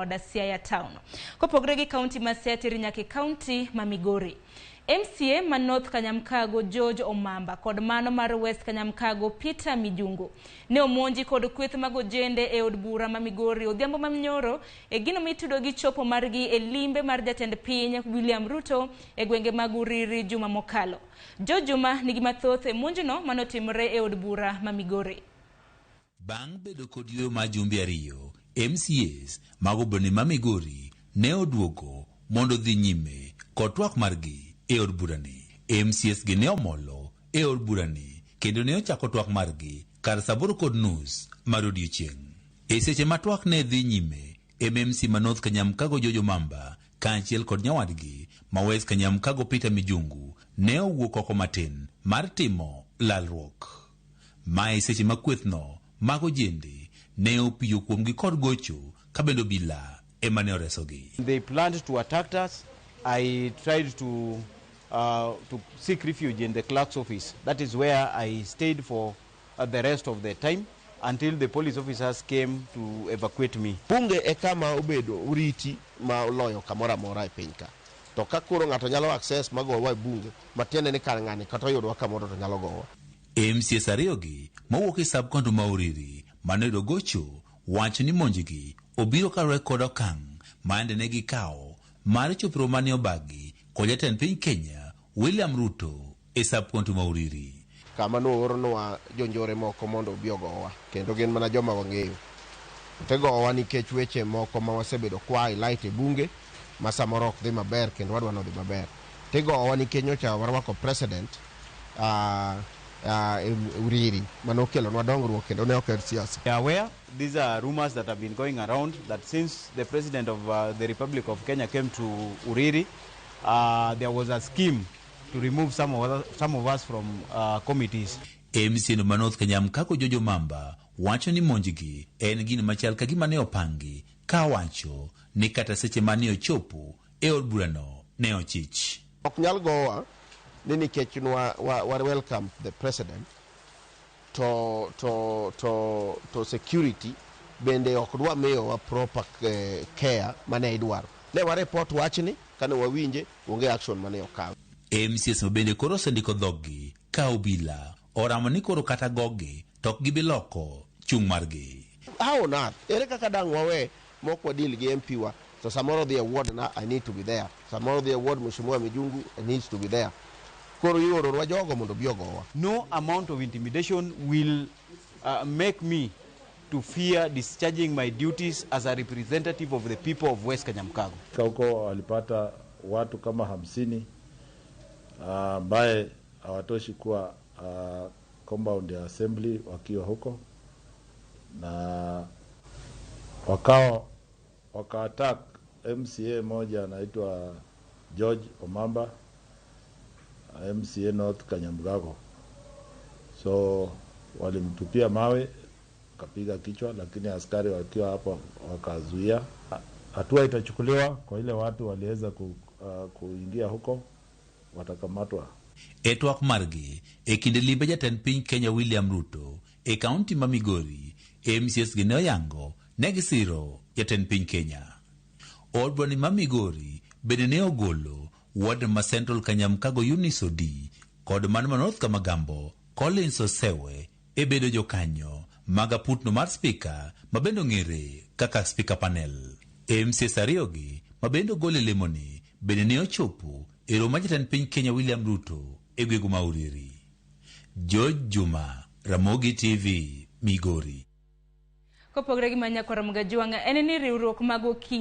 kod Siaya Town. Kopogore gi kaunti ma Siaya tir nyaka e kaunti ma Migori. MCA ma North Kanyamkago George Omamba kod mano mar West Kanyamkago Peter Mijungu ne omonji kod kweth mag ojende e od bura ma Migori odhiambo ma nyoro e gino mitudo gi chopo margi e limbe mar jatend piny William Ruto e gwenge mag Uriri juma mokalo. George Juma nigi mathoth e monjno manotimore e od bura ma Migori. Bang' bedo kod yueyo mar jumbe 2, MCAs mag obwone ma Migori ne oduogo mondo odhi nyime kod twak margi e od burani. MCAs gi ne omolo e od burani kendo ne ochako twak margi kar saa 8:30 mar odiochieng'. E seche ma twak ne dhi nyime, MMC ma North Kanyamkago George Omamba kaachiel kod nyawadgi ma West Kanyamkago Peter Mijungu ne owuok oko matin mar timo lalruok. Mae seche ma kwethno mag ojende ne opiyo kuomgi kod gocho ka bende obila ema ne oresogi. They planned to attack us. I tried to seek refuge in the clerk's office. That is where I stayed for the rest of the time until the police officers came to evacuate me. Bunge e kama obedo oriti ma oloyo kamoro amora e piny ka. To ka koro ng'ato nyalo access magowa e bunge, matiende ni kar ng'ani kata oyudwa kamoro to nyalo gowa. MCAs ariyogi mowuok e sub county ma Uriri mane oyudo gocho wacho ni monjgi obiro kaluwore kod okang' ma ne gikawo mar chopo romo mane obagi kod jatend piny Kenya William Ruto e sub county ma Uriri. Kama nooronwa jonjore moko mondo obi ogowa, kendo gin mana joma wang'eyo. Tigowa nikech weche moko ma wasebedo kwa highlight e bunge ma samoro ok dhi maber kendo wadwa ni odhi maber. Tigowa nikech nyocha warwako president Uriri manokelonwa dongruok kendo ne ok en siasa. We are aware these are rumors that have been going around that since the president of the Republic of Kenya came to Uriri, there was a scheme to remove some of us from committees. MCA no ma North Kanyamkago George Omamba wacho ni monjgi en gino machal ka gima ne opangi ka wacho ni kata seche mane ochopo e od burano ne ochich. Ok nyal gowa ni nikech nwa wa welcome the president to security bende ok dwa miyowa proper care mane idwaro. Ne wa report wachni kane wawinje onge action mane okaw. MCAs ma bende koro osendiko dhoggi ka obila oramo ni koro kata gogi to ok gibi loko chung' margi. How on earth? Ere kaka dang' wawe mok wadeal gi MP wa? So samoro dhi e ward na, I need to be there. Samoro dhi e ward Mheshimiwa Mijungu, I needs to be there. Koro ioronwa jogo mondo obi ogowa. No amount of intimidation will make me to fear discharging my duties as a representative of the people of West Kanyamkago. Huko walipata watu kama 50 ambaye hawatoshi kuwa compound ya assembly wakiwa huko na wakao waka attack MCA moja anaitwa George Omamba, MCA North Kanyamkago. So walimtupia mawe kapiga kichwa, lakini askari wakiwa hapo wakazuia. Hatua itachukuliwa kwa ile watu waliweza kuingia huko watakamatwa. E twak margi e kinde limbe jatend piny Kenya William Ruto e kaunti ma Migori, MCAs gi ne oyango ne gisiro jatend piny Kenya. Od bura ma Migori bende ne ogolo ward ma Central Kanyamkago Eunice Odi kod mano ma North Kamagambo Collins Osewe e bedo jokanyo mag aputno mar spika ma bende ong'ere kaka speaker panel. MCAs ariyogi ma bende ogol e lemoni bende ne ochopo e romo mar jatend piny Kenya William Ruto e gwego ma Uriri. George Juma, Ramogi TV, Migori. Kopogore gi ma nyakwar Mgajwang' en ni riwruok mag okil